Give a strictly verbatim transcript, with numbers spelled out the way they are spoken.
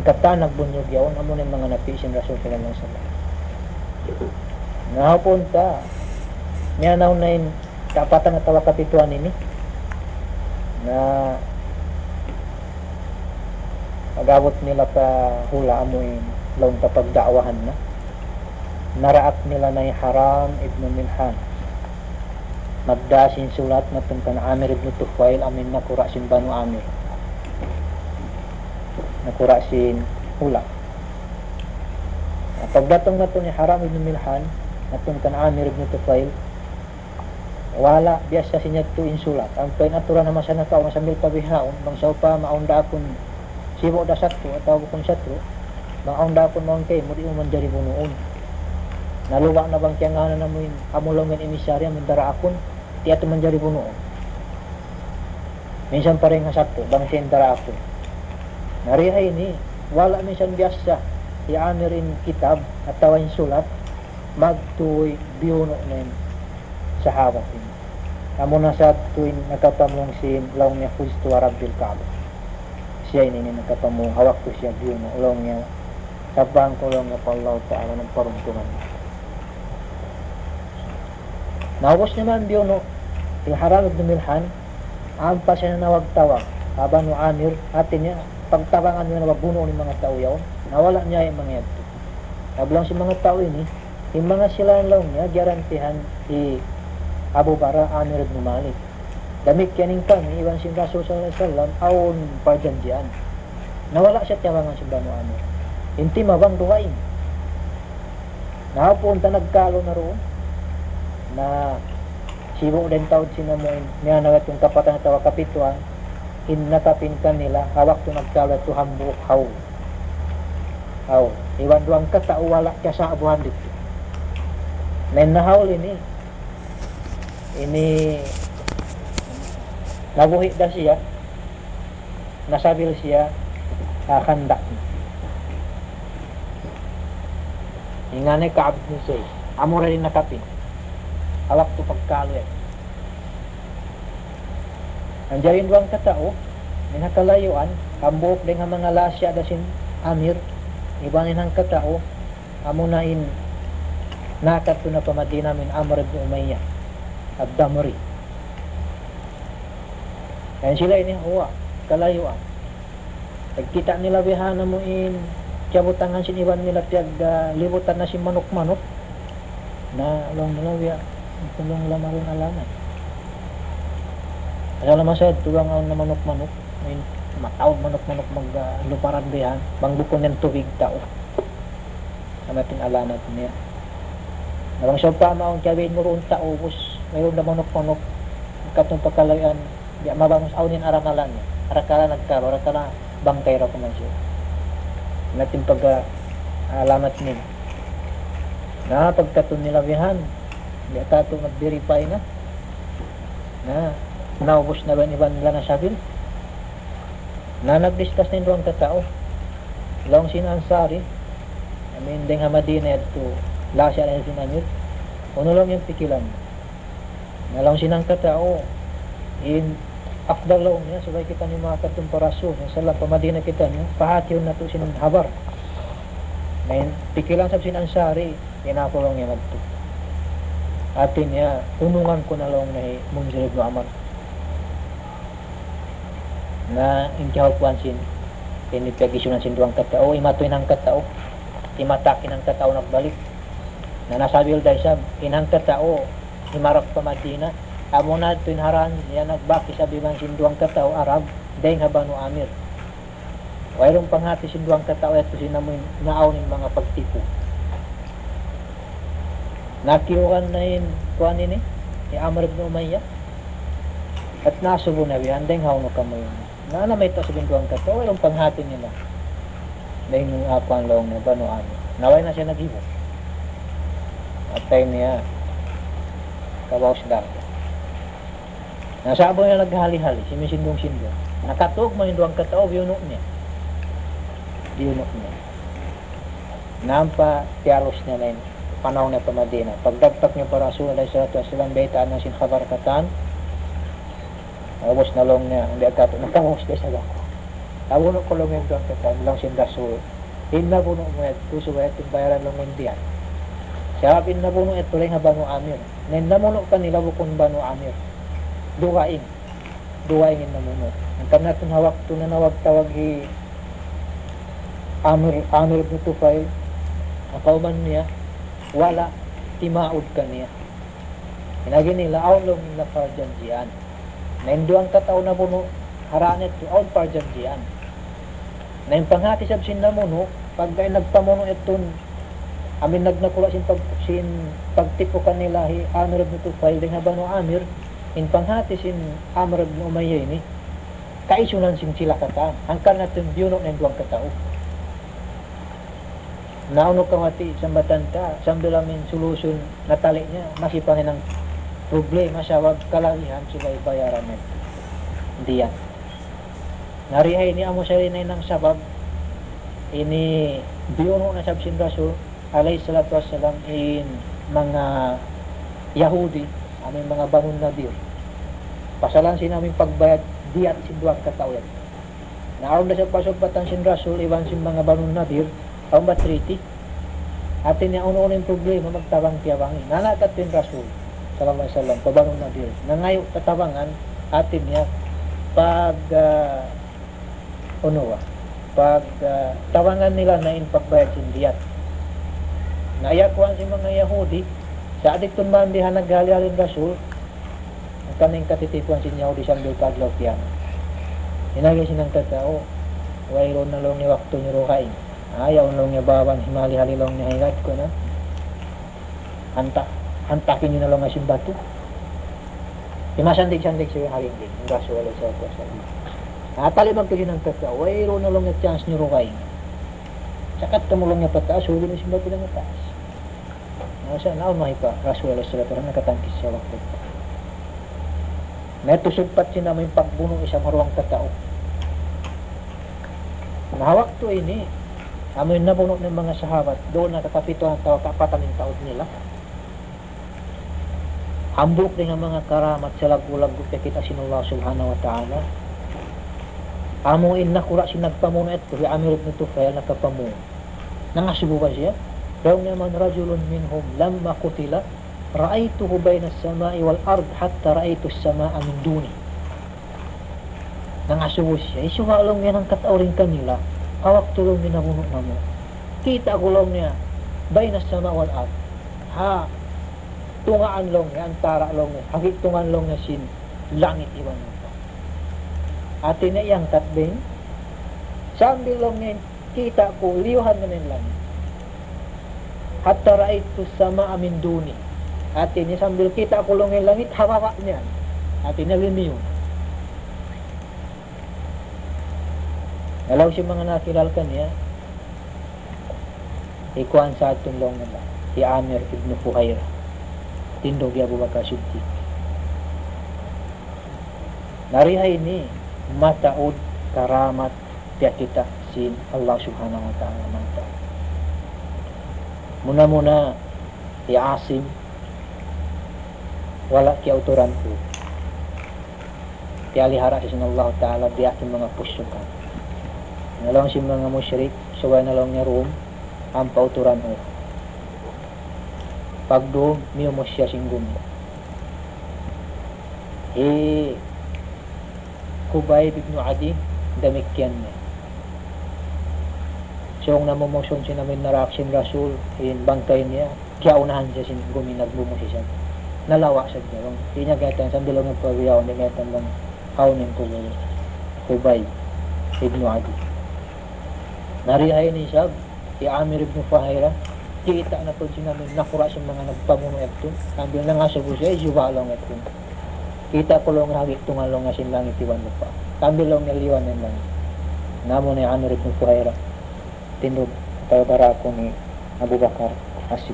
katan nagbunyug yaun, amu na in manga napi' sin Rasul sallallahu alayhi wasallam. Na, ha punta, miyanaw na in kapatan atawa kapituan ini. Na, pag-abut nila pa hula' amu in laung ta pagda'wahan na. Naraak nila na hi Haram ibn Milhan. Magdā sin sulat matun kan Amir ibn Tufail amu in nakura' sin Banu Amir. Nakura' sin hula'. Na pagdatung matun hi Haram ibn Milhan, matun kan Amir ibn Tufail, wala' biyasa sin yadtu in sulat. Ampa in aturan ha masa nakauna sambil pa bihaun, bang sawpama awn daakun sibu' da satru' atawa bukun satru', bang awn daakun mawn kaymu, di' mu manjari bunuun. Na luba' na bang kiyangānan namu' in, amu laung in emisarya, amu in daraakun, di' yadtu manjari bunuun. Minsan pa dayn ha satru', bang siya in daraakun. Na di ha ini, wala' minsan biyasa hi Amir in kitab atawa in sulat, magtuy biyunu' na in sahabat ini. Amu na sadtu in nakapamung sin laung niya, "Fuztu wa Rabbil Ka'bah." Siya ini in nakapamung, ha waktu siya biyunu', laung niya, "Sabbaan ku," laung niya, "pa Allah Ta'ala, nagparuntungan." Na ubus niya man biyunu' hi Haram ibn Milhan, ampa siya nanawag-tawag ha Banu Amir, hāti niya, pagtabangan nila na bunuun in manga tau yaun, na wala' niya in manga yadtu. Laung sin manga tau ini, in manga sila laung niya, giyarantihan hi Abu Bara Amir ibn Malik. Damikkiyan in kami, iban sin Rasul sallallahu alayhi wasallam, awn parjanjian. Na wala' siya tiyabangan sin Banu Amir. In timabang dugaing. Na ha punta nagkalu na duun. Na sibu' da in taud sin amu in, miyanaw yadtu in kapatan atawa kapituan, in nakapin kanila, ha waktu nagkalu yadtu hambuuk hawl. Hawl. Iban duwang katau wala' kiyasa'buhan didtu. Na in hawl ini, ini nabuhi' da siya, nasabil siya ha khandak. In ngān niya Ka'b ibn Zayd. Amu ra in nakapin. Ha waktu pagkalu yan. Manjari in duwang katau, in ha kalayuan, hambuuk dayn ha manga lasya da sin Amir, iban in hangkatau, amu na in nakadtu na pa Madina amu in Amr ibn Umayyah ad-Damri. Yan sila ini huwa, kalayuan. Pagkita' nila bihan amu in kiyabutangan sin iban nila piyag, ah, libutan na sin manuk-manuk. Na, laung nila biya', tulung lamarin alamat. Asal masa yadtu bang awn na manuk-manuk, in mataud manuk-manuk mag, ah, luparan bihan, bang bukun yan tubig tau. Amu yadtu in alamat niya. Na bang sawpama awn kiyabiin mu duun tau, ubus, mayroon na manuk-manuk, katong pagkalayuan, di' mabangus awn in aramalan niya. Arakala' nagkalu, arakala' bangkay ra kuman siya. Amu yadtu in pag, ah, alamat niya. Na, pagkadtu nila bihan, di' katu' nag-verify na. Na, naubus na ba in iban nila nasabil? Na, nag-discuss na in duwang katau. Laung sin Ansari, amu in dayn ha Madina yadtu, lasya' da isab sin Amir. Unu laung in pikilan? Na laung sin hangkatau, in afdal laung niya, subay kitaniyu makadtu pa Rasul sallallahu alayhi wasallam, pa Madina kitaniyu, pahātihun natu' sin habar. Na in pikilan isab sin Ansari, in aku laung niya madtu. Hāti niya, hunungan ku na laung niya hi Munzir ibn Amr. Na in kiyaupuan sin, in piyag-isunan sin duwang katau, imatu in hangkatau, imatak in hangkatau nagbalik. Na nasabil da isab, in hangkatau, imarak pa Madina, amu na yadtu in haran, yan nagbak isab iban sin duwang katau Arab, dayn ha Banu Amir. Wayruun panghati sin duwang katau yadtu sin amu in naawn in manga pagtipu. Nakiyugan na in kuwan ini, hi Amr ibn Umayyah. At nasubu na biya', dayn hawnu kamu yan. Na, na mayta' subay in duwang katau, wayruun panghati nila. Dayn ha kuwan laung niya, Banu Amir. Na way na siya naghibu'. Atay niya, kabaw sa dagat. Na sa'bu niya naghali-hali, simisindung-sindung. Nakatug man in duwang katau, biyunu' niya. Biyunu' niya. Na ampa tiyalus niya na in panaw niya pa Madina. Pagdagpak niya pa Rasul alayhi salatu wassalam, baytaan niya sin khabar katan. Ubus na laung niya, di' katu' nakaubus da isab aku. Nabunu' ku laung in duwang katau, laung sin Rasul. In nabunu' mu yadtu, subay yadtu bayaran laung in diyat. Sabab in nabunu' yadtu dayn ha Banu Amir. Na in namunu' kanila bukun Banu Amir. Dugaing. Dugaing in namunu'. Hangkan na tuud ha waktu nanawag-tawag hi Amir, Amir ibn Tufail, ha kawman niya, wala' timaud kaniya. In agi nila, awn laung nila parjanjian. Na in duwang katau nabunu', ha daan yadtu, awn parjanjian. Na in panghati isab sin namunu', pagka in nagpamunu' yadtu, amu in nagnakura' sin pag-, sin pagtipu' kanila hi Amir ibn Tufail dayn ha Banu Amir, in panghati sin Amr ibn Umayyah ini, kaisunan sin sila katan. Hangkan na tuud biyunu' na in duwang katau. Na unu kawati sambatan ta, sambil amu in solution natali' niya, masi pa hinang problema sabab kalagihan subay bayaran na in diyat. Na di ha ini amu sari na in sabab, ini biyunu' na isab sin Rasul, alayhi salatu wassalam, in manga Yahudi, amu in manga Banu Nadir. Pasalan sin amu in pagbayad diyat sin duwang katau yan. Na awn da sa pasubbatan sin Rasul iban sin manga Banu Nadir, awn ba treaty? Hati niya unu-unu in problema, magtabang-tiyabangi. Nanakat in Rasul, sallallahu alayhi wasallam, pa Banu Nadir. Nangayu' katabangan, hati niya, pag, ah, unu ba? Pag, ah, tabangan nila na in pagbayad sin diyat. Na iyakuan sin manga Yahudi, sa' adiktu man di ha naghali-hali in Rasul, hangkan in katitipuan sin Yahudi sambil pa adlaw kiyamat. In agi sin hangkatau, wayruun na laung niya waktu niyu dugaing. Ayaw laung niya baban, himali-hali laung niya hingad ku na. Hanta-, hantakin niyu na laung niya sin batu. Himasandig-sandig siya ha dingding, in Rasul alayhi salatu wassalam. Natali' magtuju' na in katau, wayruun na laung niya chance niyu dugaing. Sakat kamu laung niya pataas, huli na sin batu na mataas. Na sa' naun mahi pa Rasul alayhi salatu wassalam, nakatangkis siya waktu. Na yadtu sugpat sin amu in pagbunu' isab ha duwang katau. Na ha waktu ini, amu in nabunu' in manga sahabat, duun na kakapitu atawa kaapatan in taud nila. Hambuuk dayn ha manga karamat salaggu'-laggu' piyakita' sin Allah Subhanahu wa Ta'ala. Amu in nakura' sin nagpamunu' yadtu, hi Amir ibn Tufail nakapamunu'. Nangasubu ba siya? Laung niya, من رجل منهم لما قتل رأيته بين السماء والأرض حتى رأيت السماء من دونه. Nangasubu siya, hisiyu ba laung niya in hangkatau dayn kanila, ha waktu laung niya nabunu' namu'. Kita' ku laung niya, بين السماء والأرض. Ha tungaan laung niya, antara' laung niya, ha gi'tungan laung niya sin langit iban lupa'. Hati niya iyangkat dayn, sambil laung niya kita' ku, liyuhan niya in langit. حتى رأيت السماء من دونه. Hati niya sambil kita' ku laung in langit, ha baba' niya. Hati niya limiyu. Laung sin manga nakilala kaniya, hi kuwan sa yadtu laung nila, hi Amir ibn Fuhaira. Tindug hi Abu Bakar Siddiq. Na di ha ini, mataud karamat piyakita' sin Allah Subhanahu wa Ta'ala mataud. Muna-muna, hi Asim, wala' kiyauturan Uhud. Piyalihara' sin Allah Ta'ala biya' sin manga pusukan. Na laung sin manga mushrik, subay na laung niya dum, ampa uturan Uhud. Pagdum, miyumus siya sin gumi. Hi Khubayb ibn Adi, damikkiyan niya. Sung namumusun sin amin narak sin Rasul, in bangkay niya, kiyaunahan siya sin gumi nagmumus siya. Nalawa' sadja, bang. Di' niya kaitan, sambil laung niya pagbiyaun, di' kaitan bang hawnu in kubul Khubayb ibn Adi. Na di ha ini isab, hi Amir ibn Fuhaira, kita' na tuud sin amin nakura' sin manga nagpamunu' yadtu, sambil nangasubu siya, "Hisiyu ba laung yadtu? Kita' ku laung ha gi'tungan laung sin langit iban lupa'. Sambil laung liyuhan in langit." Na amuna hi Amir ibn Fuhaira, tindug atawa baraku ni Abu Bakar As-Siddiq.